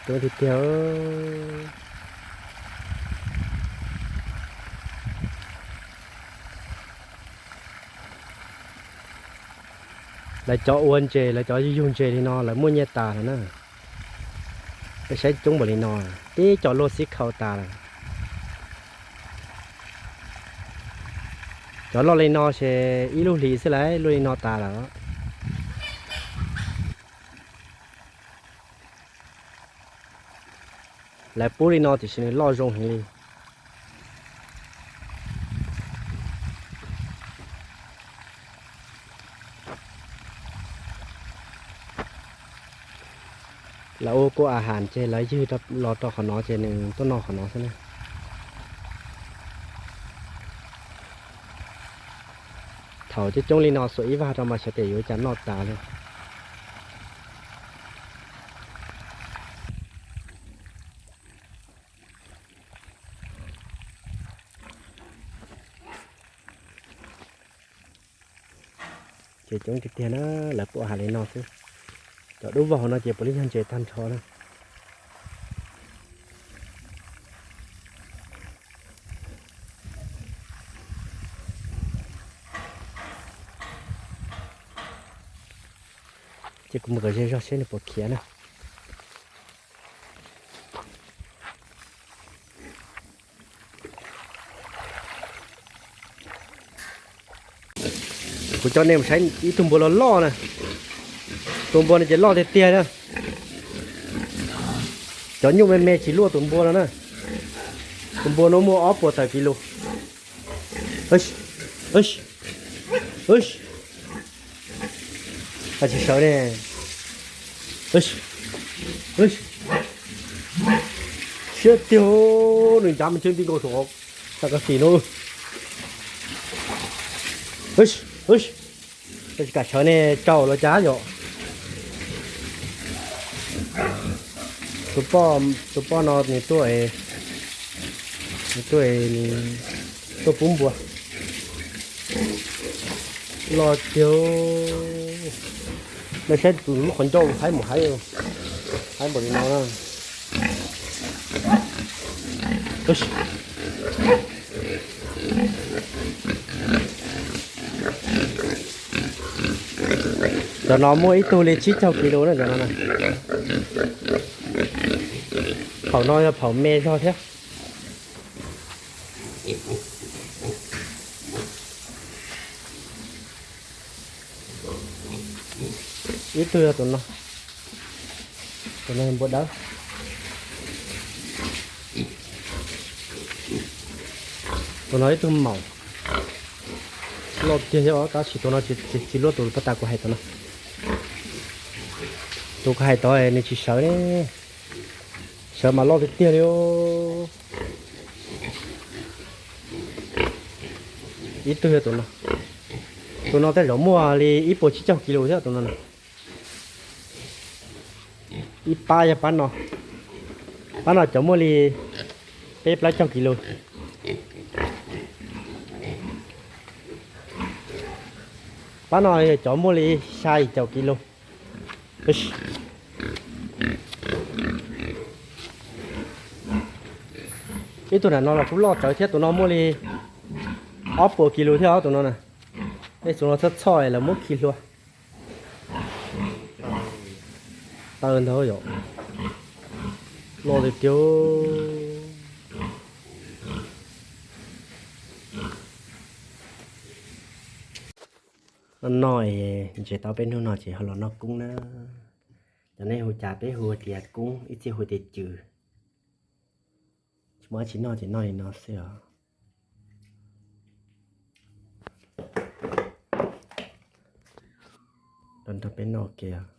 Coob tiag tiag. Lawv cov ua ntses, lawv cov yug yug ntses li no lawv muaj nyiaj tas lawm na. Peb saib coob npaum li no, tib co luaj xib khau tas lawm. Cov loj li no ces ib lub hlis xwb lawm, luaj li no tas lawm. Lawv pub li no tiam sis nws loj zoo heev li. Lawv ua kuj a has ces lawv ywg los rau qhov no ces nws tuaj noj qhov no xwb na. Thaum coob coob li no xuas ib vag rau mas xyov tes yuav cas noj tas li. Ces coob tiag tiag na, lawv pub has li no xwb. Cov dub vog hauv no ces puav leej yog ntses tag nrho na. Ces kuv mus kom ze zog seb nws puas khiav na. Kuv coj nej mus saib ib tug npua loj loj na. Tus npua no ces loj tiag tiag na. Cov nyuj me me tsis luaj tus npua no na. Tus npua no muaj ob puas tawm kis lus. Tsis sawv ne. Siab tiag, nws ncav me ntsis ti nkaus saum, saum kas fim no. Tsis kam sawv ne, tsaus los cas yom. Tus poj, tus poj no nws tuaj, nws tuaj, tuaj pub npua. Loj tiag. Nej saib tus lub qhov ncauj haib mus haib, haib npaum li no na. Cov no muaj ib tug li tsib caug kis lus na cov no. Phaum no yog phaum me zog thiab. Ib tug yog tus no, tus no npua dawb. Tus no ib tug maum loj tiag thiab os, tab sis tus no tsis luaj tus paj tas kuv hais tod no. Tus kuv hais tod nws tsis sawv ne, sawv mas loj tiag tiag li. Ib tug yog tus no, tus no tej zaum muaj li ib puas tsib caug kis lus thiab tus no. Ib pab yog pab no, pab no cov muaj li peb plaub caug kis lus. Pab no yog cov muaj li xya caum kis lus. Ib tug nram no los kuj loj tsawv thiab, tus no muaj li ob puas kis lus thiab os tus no na. Ej, tus no txhob txhoj lawv muab khi hlua. Taw ntag yom. Loj tiag tiag. No es ntses tau peb hnub no ces ho los noj koob na. Cov nej hu cas peb hu tias koob, ib txhia hu tias cws. Tsis muaj dab tsi noj ces noj li no xwb os. Los nrog peb noj ua ke os.